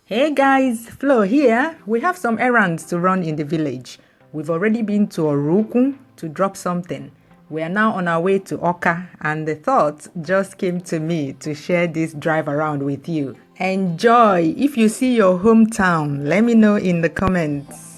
Hey guys, Flo here. We have some errands to run in the village. We've already been to Oraukwu to drop something. We are now on our way to Awka, and the thought just came to me to share this drive around with you. Enjoy! If you see your hometown, let me know in the comments.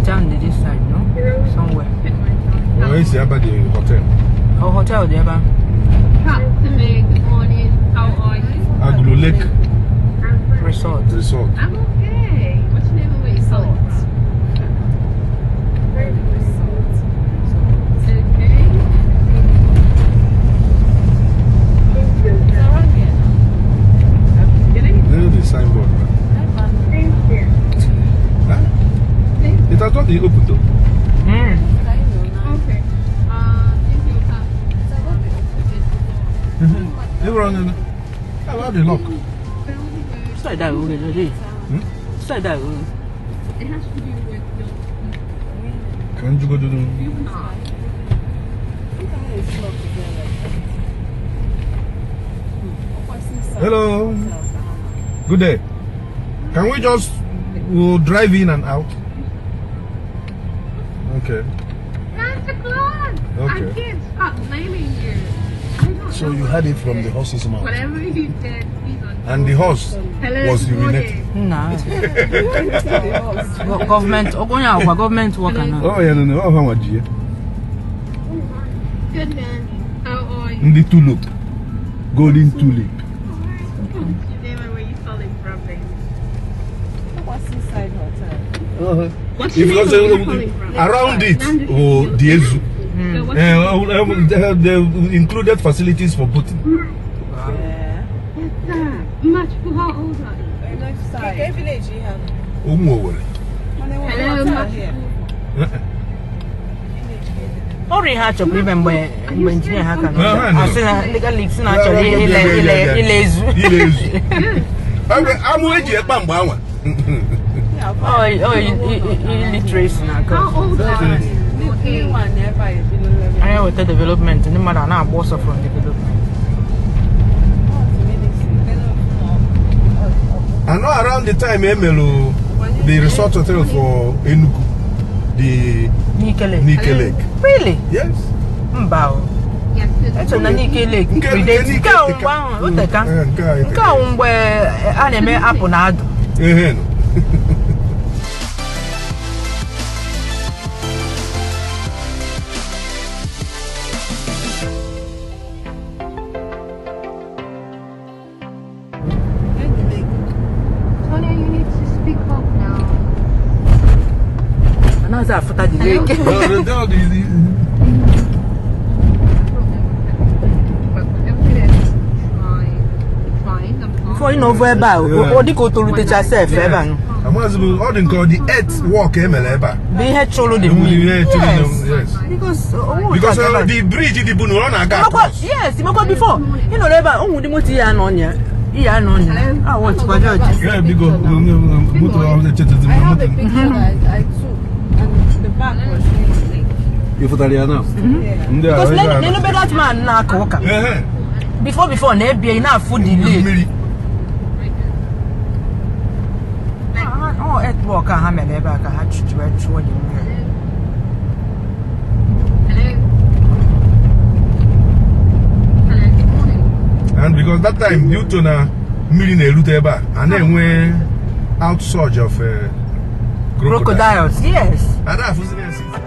Down this side, no? Somewhere. Where is the hotel? Oh, hotel there, ba. Good morning. How are you? Agulu Lake Resort. Resort. I'm okay. What's your name and where you calling from? Okay. There the signboard. Huh? It has not been opened though. Mm. Okay. Everyone, how about the lock? Side that road, Side that road. It has to do with your. Can you go to the? Hello. Good day. Can we just we'll drive in and out? Okay. Santa Claus! Okay. I can't stop blaming you. I don't So know you what heard you it from did. the horse's mouth. Whatever you did, please don't. And the horse Hello, was good morning. urinating. No. Government, government worker now. Oh yeah, no, no. Oh, how much? Good man. How are you? Ndị tulip. Golden tulip. What's your name and where you calling from, baby? What's your name Because and where you calling from? around it, oh, the Ezu. So what's They included facilities for boating. that? Much. How old are you? Ụmụ Owere. Hello, much. Ọrụ ihe a chọpụrụ ime mgbe mgbe injinia ha ka nọ. Ha nọ. Asị na ndị galik si na achọrọ ile ile ile ezu. Ile ezu. Amụ eji ekpa mgbe anwa. Ọ illiteracy na-akọ. How old are you? Okay. Anyị weta development, ndị mmadụ a na-agba ọsọ from development. And not around the time emelu the resort hotel for Enugu, the Nike Lake. Nike Lake. Really? Yes. Mba o. Yes, good Eche na Nike Lake Nke- predate. nke Nike Nke ahụ teka. mgbe ahụ, o teka. Eh, nke a Nke ahụ mgbe a na-eme apụ na adụ. Ehe nụ. Tonya, you need to speak up now. Anaghịzi afụta the lake. No, the- Before ị nọvu ebe a, ọ dịka o torutecha sef ebe a. Amaghịzị m, ọ dị nke ọ dị earth work emere ebe a. Bụ ihe chụrụ the Ihe mmiri. chụrụ the- Yes. yes. Because owu Because the bridge dị bụ na ọ na-aga across. Yes, imekwa before. Ị nọrọ ebe a, ụmụ ndị moto ihe anọ ọnya. Ihe anọ ọnya. Ah, wọchịkwa George. Yeah, biko, moto ahụ echetezi m I have moto. a picture that I took, and the back was really Ị fụtara ya now? Ndị a, Because ebe a na- n'elu that man na-aka ụka. Ehe, Before na-ebie ị na-afụ the lake. mmiri. Ọ earthwork a ha mere ebe a ka ha ji wee chụọ the mmiri. Hello. Hello, good morning. And because that time, due to na mmiri na-erute ebe a, a na-enwe outsurge of crocodile. Crocodiles, yes. Ada afụziri ya since.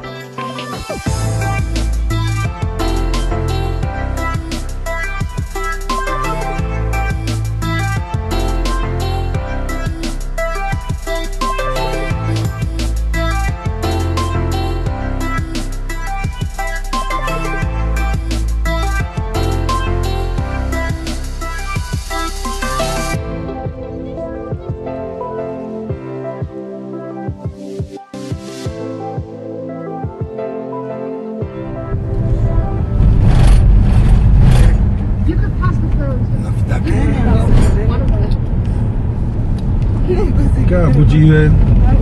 Nke a bụchi ihe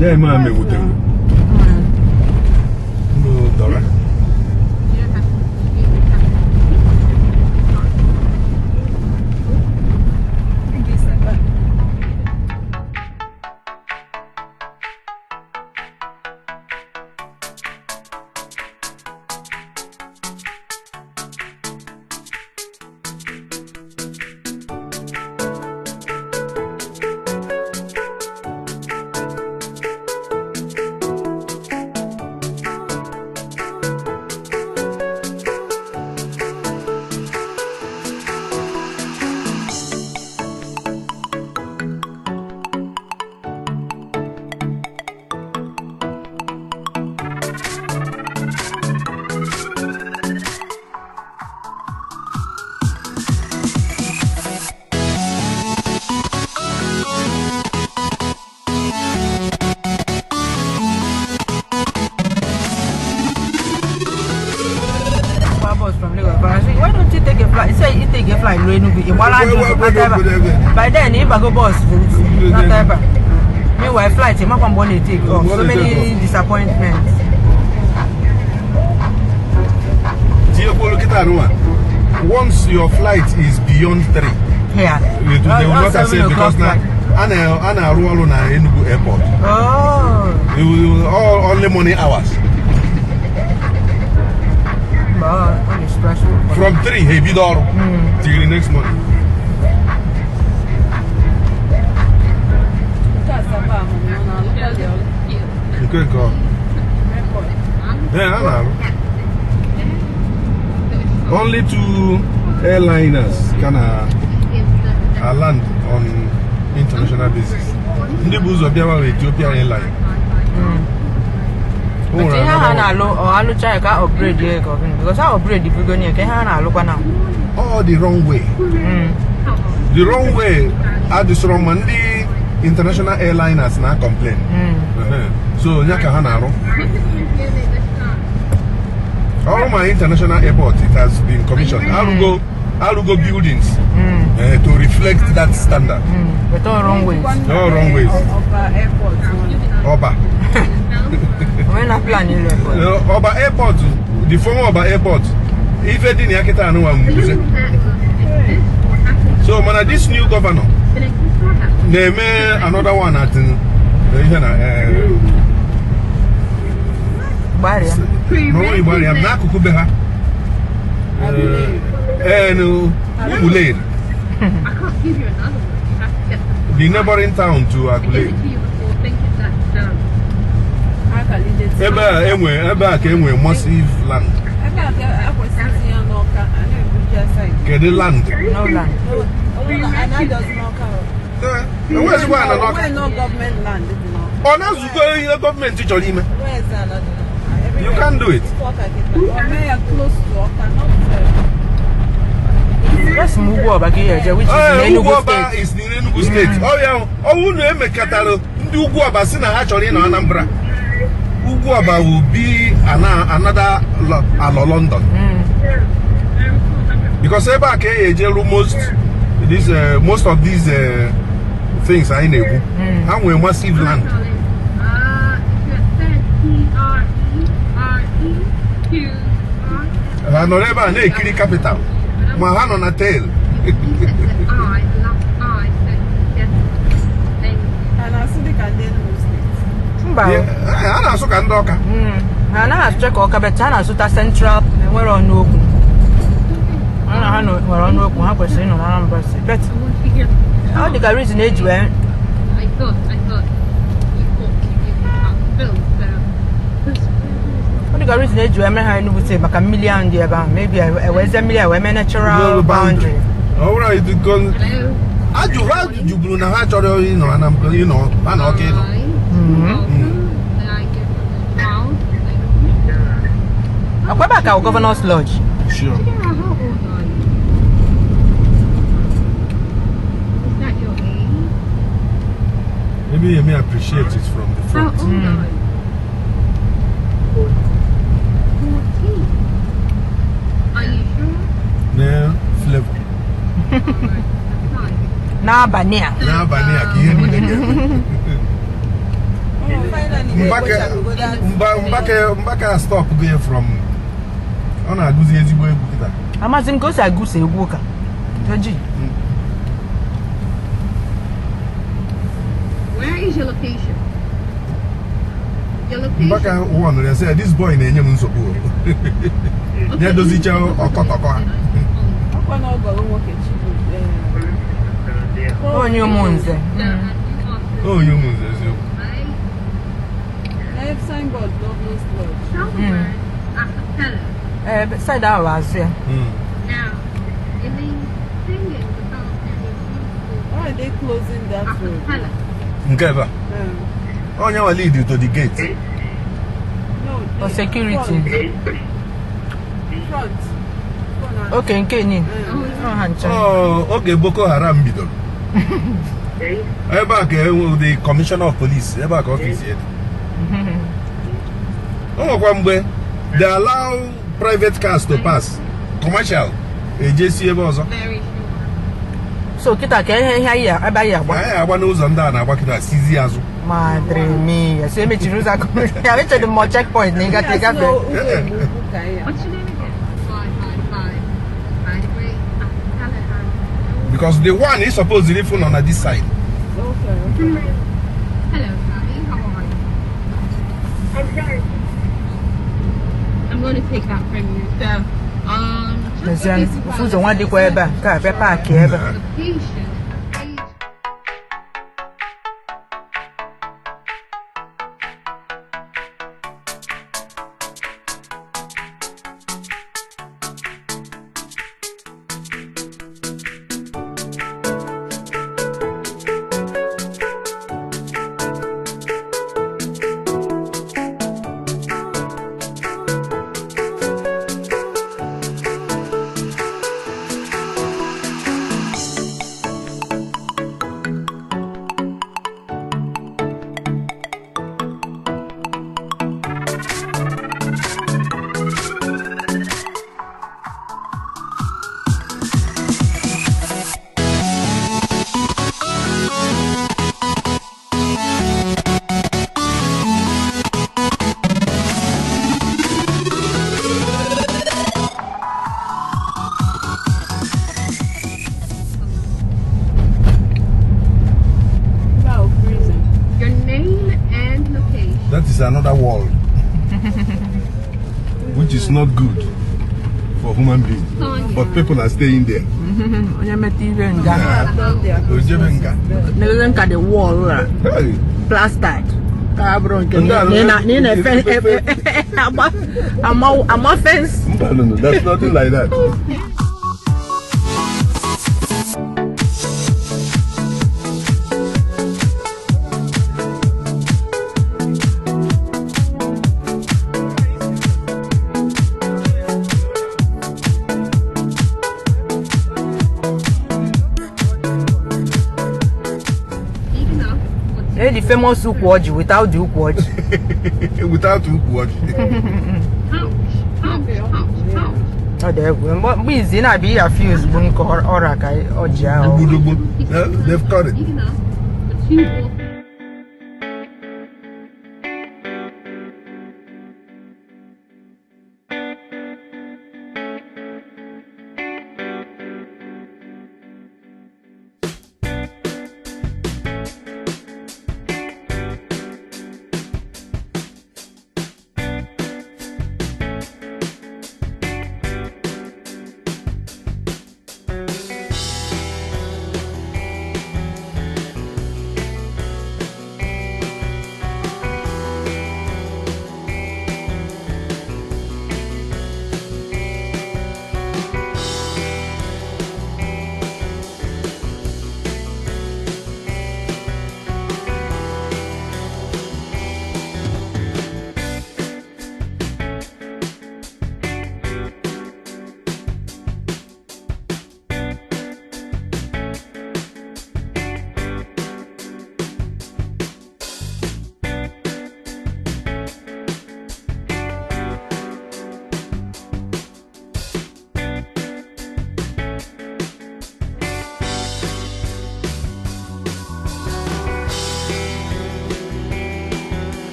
na-eme a mewutere ndụ dọra. Gba bus from Lagos. But I say, why don't you take a flight? He said, you take a flight, ruo Enugu. Ị gbara ajọ ụzọ nata ebe a. By then, ị bago bus nata ebe a. Meanwhile, flight, ị makwa mgbe ọ na-etake off. So many disappointments. Tinyekwuru kịta nụwa, once your flight is beyond 3, Yeah. it, they will not All accept 7 because o'clock na flight. a na-arụ ọrụ na Enugu airport. Oh. It will, all only morning hours. But ọ dị stressful. From 3 ha ebido ọrụ till the next morning. Nke Asaba ahụ nọ na-alụkwa dị ọlụ. Nke ọ ee a na-arụ only two airliners can land on international basis. Ndị bụ ụzọ bịawa bụ Ethiopia Airline. O But nwere ihe ha another one. na-alụ ọ alụcha ya ka upgrade ya ka ọ gịnị? Because ha upgrade bugo ya ka ihe ha na-alụkwa na. All the wrong way. The wrong way adịsọrọ ma ndị international airliners na complain. So ya ka ha na-arụ ọrụ ma international airport, it has been commissioned. Arụgo buildings to reflect that standard. But all wrong ways. All wrong ways. Ọba airport nọ. Ọba Onye na plan ịlụ airport. Ọba airport, the former Ọba airport, ife dị na ya kịta anụnwa mbuze. So mana this new governor na-eme another one at ihe na Gbarịa. n'ọnwa Igbo n'akụkụ be ha ee Umuleri, the neighboring town to Aguleri. Akalije. Ebe a enwe, ebe a ka enwe massive land. Ebe a ka akwesịrị itinye ya n'Ọka, a na-ebuja side. Kedu land? No land. Anaghịzi n'Ọka. Enwezikwa ana n'Ọka. Onwe no gọọmenti land dị n'Ọka. Ọ na-azụkọ ihe gọọmenti chọrọ ime. Onwezi ala dị n'Ọka. You can't do it. Ọka kịta. O mee ya close to Ọka, not Just m Ugwu Ọba ka ihe eje, which is in Ee, Enugu Ugwu Ọba State. is in Enugu State. Ọ ya ọwụ na emekọtara ndị Ugwu Ọba si na ha chọrọ ịnọ Anambra. Ugwu Ọba will be another alọ London. Because ebe a ka e eje ru most this most of these things anyị na-ekwu. Ha nwere massive land. Ha nọrọ ebe a na-ekiri capital ma ha nọ na tail. A na-asụ dịka ndị Enugu steeti. Mba. Ha na-asụ ka ndị Ọka. Ha anaghị asụcha ka Ọka, but ha na-asụta central nwere ọnụokwu. Ha na ha nwere ọnụokwu, ha kwesịrị ịnọ na Anambra State. But ọ dị ka reason eji wee ọ dị ka reason eji wee mee ha Enugu State maka mmiri ahụ dị ebe ahụ. Maybe ewezie mmiri a wee mee natural boundary. Ọ bụrụ na ajụ ha jụburu na ha chọrọ ịnọ Anambra, ịnọ ha na Ọka ịnọ. Akwa ebe a ka Governor's Lodge. Sure. How old are you? Is that your age? Maybe you may appreciate it from the How front. old are you? 14. Are you sure? Na flavor. Alright, that's fine. N'abalị a. N'abalị a ka ihe niile ga-eme. Mbaka Mbaka Mbaka stop go from ọ na-agụzi ezigbo egwu kịta. Amazi m ka o si agụso egwu ụka. Joji. Where is your location? Your location. Mbaka won ya sị, "This boy na-enye m nsogbu o." Okay, Ya dozicha ọkọtọkọ ha. Ọkwa na ọgọlụ nwoke Chibu. Onye ụmụnze. Onye ụmụnze eziokwu. Left signboard Governor's Lodge. Tell the words a cappella. Ee, side ahụ azụ ya. Now, it means singing without any musical Why are they closing that a road? cappella. Nke ebe a. Onye nwa lead to the gate. No, For the security. Front. Front. Front. Oke nke ni. Ọ ha ncha. Ọ, oge Boko Haram bidoro. Ebe a ka enwe the commissioner of police, ebe a ka ọfịs ya dị. O nwekwa mgbe they allow private cars to pass, commercial ejesi ebe ọzọ. Very sure. So kịta ka ihe ihe anyị ebe anyị agba. Anyị agba n'ụzọ ndị a na-agba kịta sizi azụ. Madre mia. So emechiri ụzọ akụ. Ya echedị m checkpoint na ịgafe Yes, ịgafe. no, ụzọ Igbo ukwu ka anyị a. What's your name again? 555. By the way, a cappella and Because the one is supposed to ịfụ nọ na this side. Okay. Hello, Sammy. How are you? I'm sorry. I'm going to take that from you. So, just N'ezie, ofu ụzọ nwa dịkwa ebe a, nke a bịa paakị ebe a. location and age. Wow, prison. Your name and location. That is another world which is not good for human beings, but people are staying there. Onye meta ihe nga. Done their Ojebe nga. N'ebe nka the wall a Hey. plastered. Ka abụrụ nke Ndị a- na ị na-efe agba ama fence. Mba, no, no, that's nothing like that. Even up. What's Eh, the famous ukwu ọjị without the ukwu ọjị. Without ukwu ọjị. Ouch, ouch, ouch, ouch. Ọ dị egwu. Mgbe izi ị na-abịa ịya fuse bụ nke ọra ka ọjị ahụ. Gbudogbo. Eh, they've cut it. Big enough for two or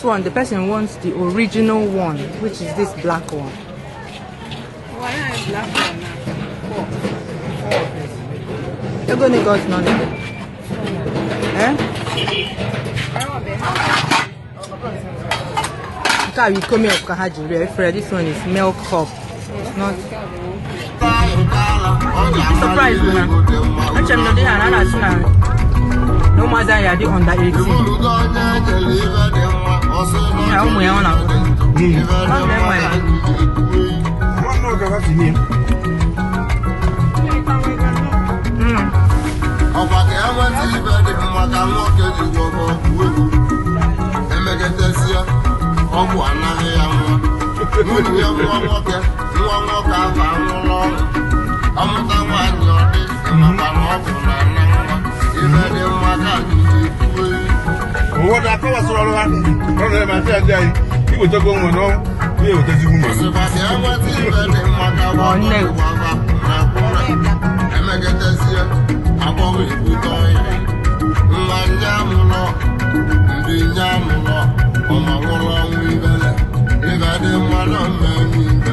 This one, the person wants the original one, which is this black one. Why is black one now? Four. Ego ne got none. Eh? Nke a iko milk ka ha ji rie efere. This one is milk cup. It's not. Surprise bụ na eche m na ụdị ha na a na-asị na na ụmụazị anyị adị under 18. Ya ụmụ ya ọ na-akpọ. Ọ na-enwe. Nwanne ọga ha si nie. Ọkwa ka enweta ibe dị mma ka nwoke ji gwọgọ ọgwụ ego emegetezie ọgwụ anaghị ya nwa nwunye nwa nwoke nwa nwoke ahụ anwụrụ ọnwụ ọmụta nwaanyị ọ dị makwa na ọ bụ na ana nwa ibe dị mma ka anyị ji kwuo. Ụfọdụ akọwasịrị ọrụ ha. Ọ na-eme asị ndị anyị iwetago nwa n'ọnwụ ihe ewetazi nwunye gị. Sịkwa ka enweta ibe dị mma ka Ọ nne. nwoke gwọgọ na akwụna emegetezie agbọghọ ebute ọnya nwa nye amụlọ ndị nye amụlọ ọma nwụrụ ọnwụ ibele ibe dị mma na mmemme ibe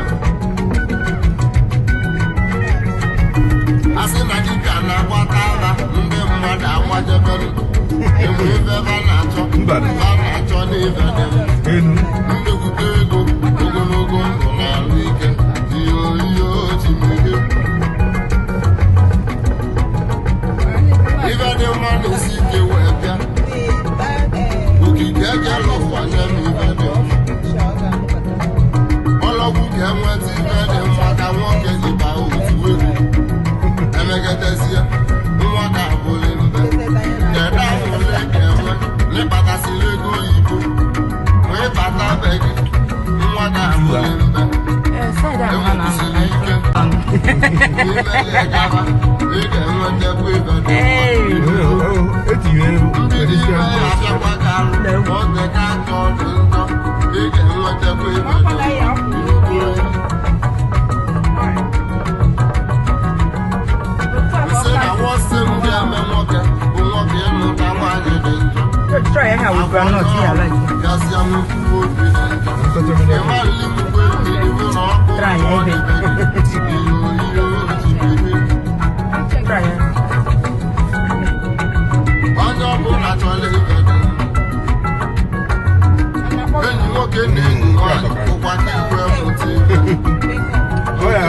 a sị na dibịa na-agbata ara ndị mmadụ agbajebere enwe ibe ba na-achọ Mba. ba na-achọ n'ibe dị mma Enu. nnekwute ego ogologo ndụ na-arụ ike iyo iyo chimege ibe dị mma na-esi ike wee bịa okike ekele ụwa nye m ibe dị mma ọlọgwụ ka enweta ibe dị mma ka nwoke ji baa otu egwu emegetezie nwa ka abụghị mbe kedu ahụle ka enwe n'ịkpatasịrị ego oyibo wee bata be gị nwa ka abụghị mbe. Eh, side ahụ ha na-anọ. Enwekwusịrị ike imele gaba ị ga-enwetakwa ibe dị mma. Hey. Etinyere ego. Ndị ime ya abịakwa gị alụ oge ka aka ọ dị njọ ị ga-enwetakwa ibe dị mma. Nsị na wọsị m ga-eme nwoke bụ nwoke ịnụta nwaanyị dị njọ. Try ya with groundnut here, I like it. Gasịa nwekwu obi dị njọ ịmalị mgbe mmiri na ọkụ Try mmụọ ebe. dị be gị iyo iyo jibiri. Try ya. Onye ọbụla chọrọ ibe dị mma enyi nwoke na enyi nwaanyị bụkwa ka ikwe mụta ibe. Ọ ya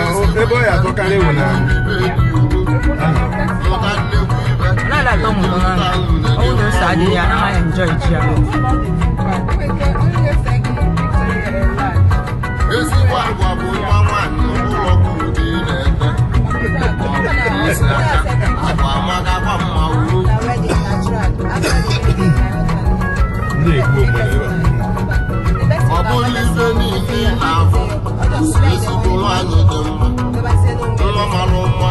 ebe ọ ya atọkarị wụ na Mụta nnekwu ibe. Ọ naghị atọ m ụtọ na ọ bụrụ na ose adịghị ya, anaghị enjoy ji ahụ. Ezigbo agwa bụ nwa nwaanyị ụlọ kwuru dị na-ete ose aka agwa amakakwa mma uru. Ndị egbu onwe ebe a. Ọ bụrụ ife niile ị na-afụ ezigbo nwaanyị dị mma nwa mara mma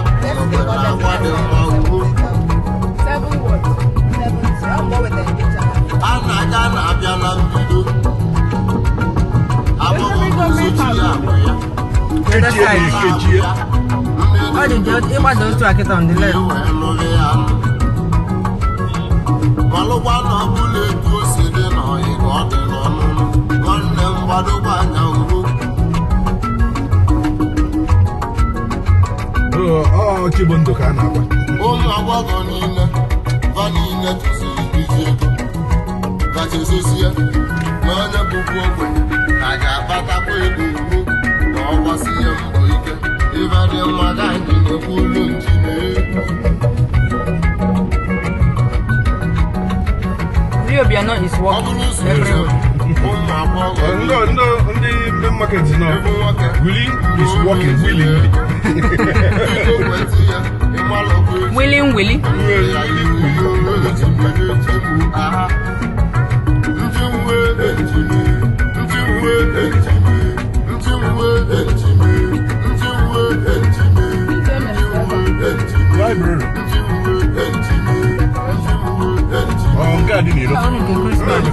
nwekwara agwa dị mma uru. A na-aga na-abịa na mbido agbọghọ guzochi ya agwa ya. The other Kechie side. ya ekechie. Ọ dị dị ịgbada otu akịta on the left. Wee lụrụ ya malụkwa na ọbụla etu o si dị n'ọyị ka ọ dị n'ọnụnụ nwanne m gbadokwa anya ugbo. Ọ Chibundụ ka a na-agwa. Ụmụ agbọghọ niile va niile tụziri iji ego vachezosie na onye bụbu ogbenye ka ga-akpatakwa ego ugbo na ọ gbasie mbọ ike ibe dị mma ka anyị na-ekwu olu nji na-egwu. Rio Obiano is Ọ working bụrụ ụzọ everywhere. ụmụ agbọghọ Ndị ndị ndị market nọ. ebe nwoke Willie is working willingly. biko kwetị ya ịmalụkwa echi. Willing, willing. Willie. Library. Ọ nke a dị n'iro. Ọ nke Christmas.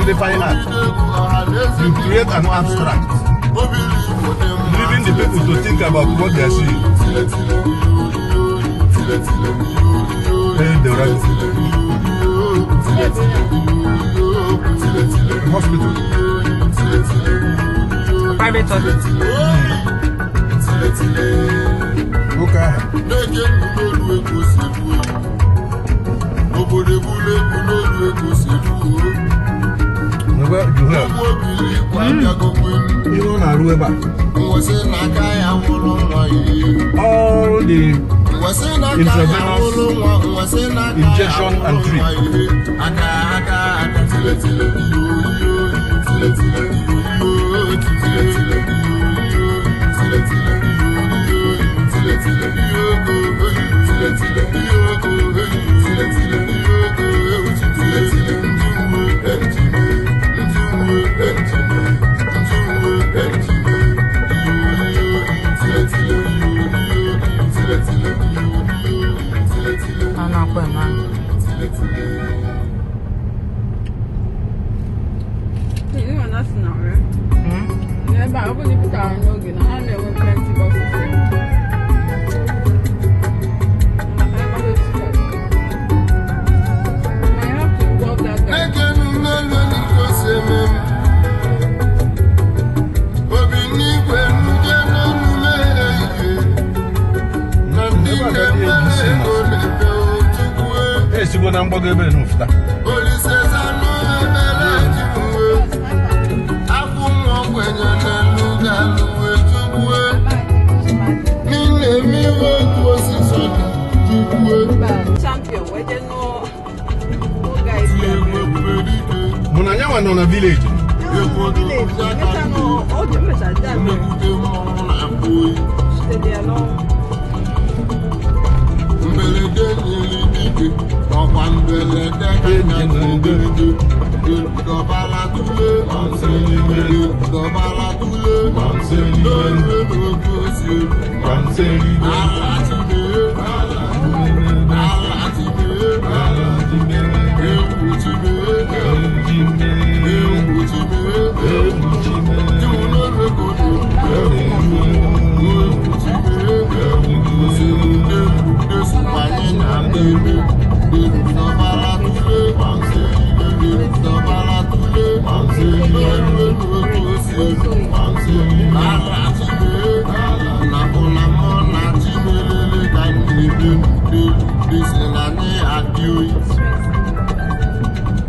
Ndị fine art. You create an abstract, leaving the people to think about what they are seeing. Hey, the right. Hospital. Private hospital. Nwoke ahụ. Na-eke n'olu ego si ruo obodo ebulu egwu n'olu ego si ruo. Ebe Juhel. Ụmụ obili ikwe abịagokwe m. Ihe ọ na-arụ ebe a. Nwesị n'aka ya wụrụ nwa ihe. All the Nwesị n'aka ya intravenous wụrụ nwa, nwesị n'aka ya injection and wụrụ drip. nwa ihe. Aka aka aka tile tile iyo iyo tile tile iyo iyo tile tile iyo iyo tile tile iyo iyo tile tile iyo go tile tile iyo go tile tile iyo go tile tile ndị uwe ejime ndị uwe ejime ndị uwe ejime iyo iyo tile tile iyo iyo tile tile iyo iyo tile tile. Anụ akwa eme ahụ. Tile tile. You know that's not right. N'ebe a, ọ bụrụ na ị pụtara n'oge na ha na-enwe plenty buses. Maka ebe ticket. Ma you have to involve that guy. Na-ekenu n'elu eluigwe si eme m. Obi n'igwe nuje n'elu ehihie. Na ndị Ebe a ka ndị na-eme APC nọ. ego na-eme Chukwu. Esigo na mgbago ebe na ụfụta. Olise zanụ ebere ji uwe. Akwụ nwa ogbenye n'elu ga-alụwe Chukwu. N'ile mmiri otu osisi dị Chukwu. Champion wee jee nụọ oge anyị Tie bịara. egwu ebube dike. Mụ na nyanwa nọ na village. Egwu Mechaa nụ, o ji mechaa dị abịa. Nnekwute mmọnwụ na-akpụ oyi. Jidere ya n'ọnwụ. Mberede nyere dike, ọkwa mberede ka mberede. Dọbala tule, dọbala tule, n'olu n'oge osi elu. Ala chimee, ala chimee, ewu chimee, ewu chimee, jiwu n'olu ego na-ewu, ewu chimee, osimiri na-esokwa anyị na mmemme. Dọbala tule, dọbala tule, n'olu elu ego osi elu. Ala chimee, na bụla mụ na chimelele ka m na-ebe n'elu desi na anyị adị oyi.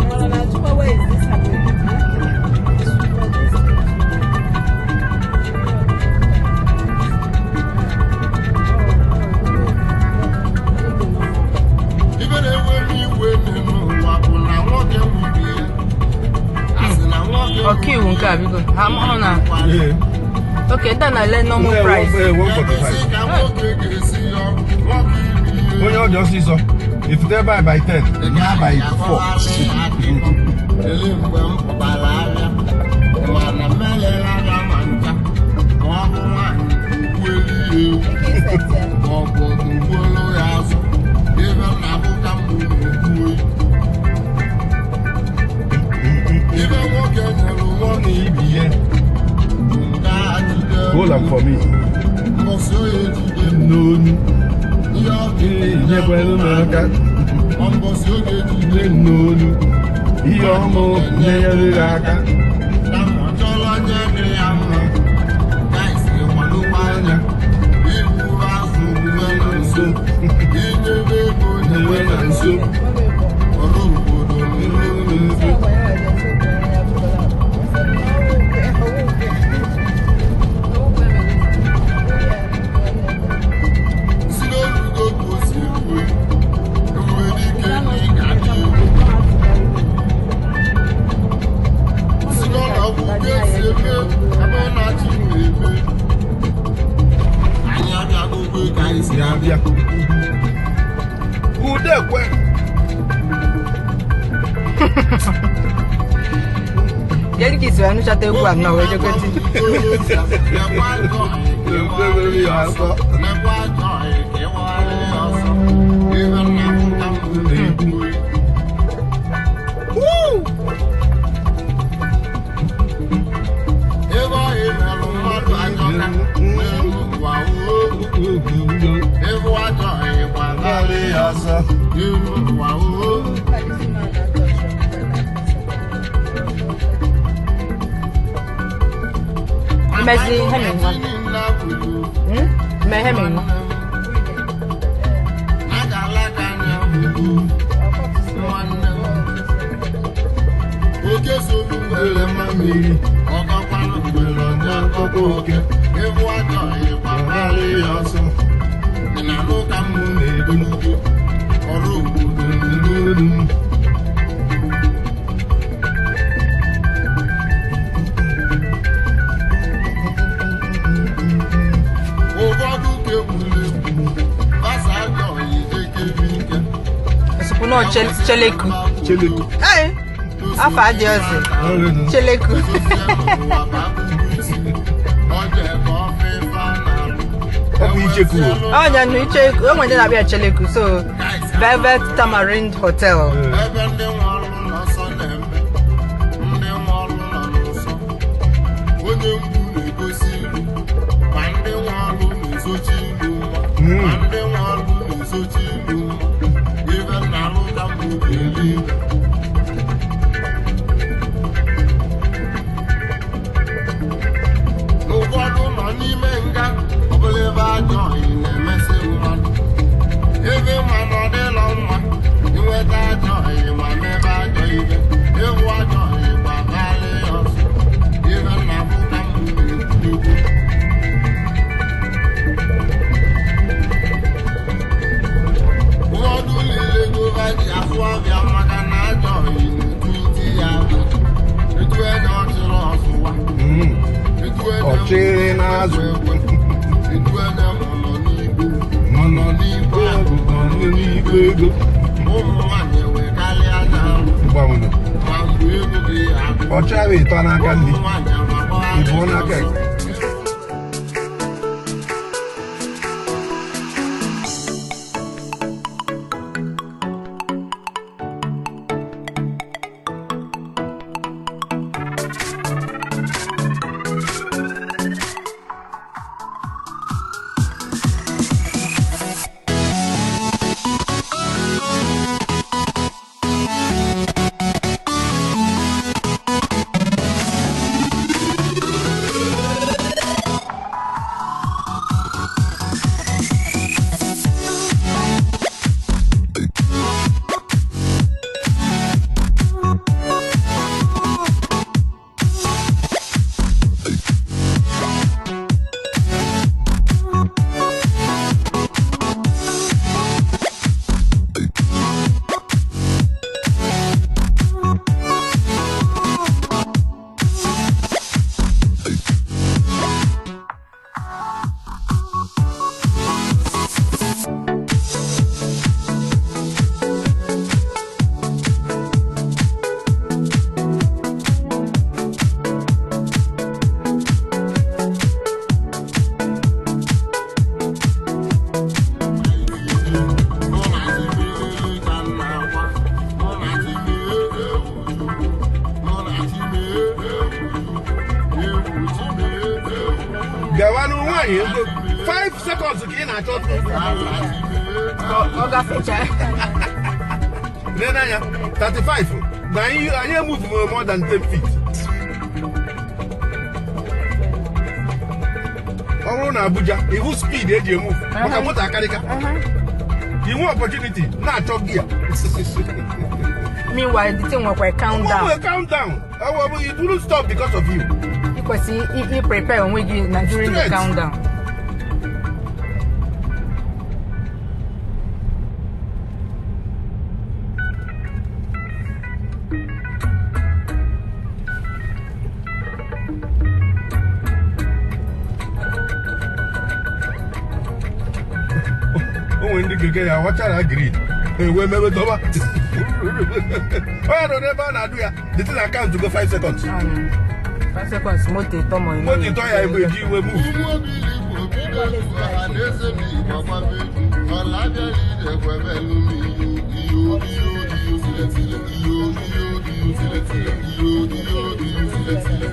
Mana na Chukwu, where is this happening? Ibe na-ewe m iwe n'elu ụwa bụ na nwoke nwunye ya. A sị na nwoke. Ọkaiwu nke a biko. Ha ọ na Ee. okay, ndị a na-ele normal Ee, price. 145. Ebe ka nwoke ga-esi yọ nwoke iri ihe. Onye ọ dị ọsịsọ. Ifute ebe a by 10, ya by 4. Ele mgbe m pụtara ahịa mana mmelela anya ma ncha ma ọ bụ nwaanyị kwuelu ya ewu ma ọ bụ ngwuolu ya azụ ebe m na-abụ ka mbụ na-ekwu oyi. Ibe nwoke nyere nwoke Ibi ihe. nke a jide. Hold am for me. Mbọsị oye jide. N'onu. Ihe ọ ga-eji Nyekwelu m aka. Ma mbọsị oge jide. Nne n'olu. Ihe ọmụ na-enyere gị aka. Kama ọ chọrọ onye dị ya mma guys, ịkwadokwa anya iburu azụ omume na nso inyebe ego nyewe na nso ọrụ obodo n'ihu. Si n'olugo ka o si erue ebube dike na ị ga-adị egwu. Si n'ụlọ ọgwụ ka esi eme ebe ọ na-achị na-eme anyị abịago ka anyị si Ya abịa. Udekwe. Kedu ka isi wee nụchata egwu a nnọọ wee jekwetị? Lekwa joy ka ịwara ya ọsọ. Ibe nna m ka m na-ekwu. Ebe ọ imelụ mmadụ ajọka n'elu ụwa oo. Ebe ajọ ịgbagarị ya ọsọ. n'elu ụwa oo. Imezi hemi nwa. Ime hemi nwa. Oke solu ngwere mmiri, ọkọkwanụ ngwere ọnya nkọkọ oke, ịbụ ajọ ịgbagharị ya ọsọ. Ị na-anụ ka mmụ na-ebu n'ugwu, ọrụ obodo n'olu m. Ụfọdụ ka egburu egbu, gbasa ajọ ijekere ike. Osukwu na cheleku. Cheleku. Ee, afọ adị ọzọ. Cheleku. Ọ bụ icheku. Ọnya nụ icheku, o nwere ndị na-abịa cheleku, so Velvet Tamarind Hotel. Ebe ndị nwe ọrụ n'ọsọ na-eme, ndị nwe ọrụ nọ n'ụsọ. Onye mgbu na-egosi ilu, ma ndị nwe ọrụ na-ezochi ilu nwa. Ma ndị nwe ọrụ na-ezochi ilu nwa. Ibe nna-alụ ka mbụ ga-eli ibe. Ụfọdụ nọ n'ime nga, ọ bụla ebe ajọ ọyị na-emesị mmadụ. Ebe ma na ọ dịlọ mma, inweta ajọ ọyị ma mebe ajọ ibe. Ịhụ ajọ ọyị gbagharị ya ọsọ. Ibe nna bụ ka mbụ na-ekwu. Ụfọdụ niile gova ji asụ ọbịa maka na ajọ ọyị na-etu iti ya abịa. Etu ede ọchịrị ọsụwa. Ọchịrị n'azụ. Etu ede nọ n'igbo. Ọ nọ n'igbo ahụ. Ọ nọ n'igbo ego. Ụmụ nwaanyị enwekarịa n'alụ. Gbanwere. Ma mgbe ego gị agụ. Ọchị ahụ ịtọ n'aka nri. Ụmụ nwaanyị amagbagharị Ịbụọ n'aka ekpe. Gawanụ nwaanyị ego 5 seconds ka ị na-achọ. Ọ gafecha. Lee n'anya 35 na anyị emove more than 10 feet. Ọ bụrụ na Abuja, ihu speed eji emove maka moto akarịka. Inwe opportunity na-achọ gear. Meanwhile, the thing nwekwa countdown. Ụmụ countdown. It wouldn't stop because of you. Ị kwesịrị i prepare onwe gị na during the Straight. countdown. O nwere ndị keke ya wachara green ewe mebe dọba onye nọ n'ebe a na-adụ ya, the thing account go 5 seconds. 5 seconds, moto ịtọ ma ị Moto ịtọ ya ebe eji iwe move. Ụmụ obili Igbo bido egwu, ọha na eze m Igbo gbaba egwu, ọla abịala ije kwebelu m iyo iyo iyo iyo tile tile iyo iyo iyo tile tile iyo iyo iyo tile tile.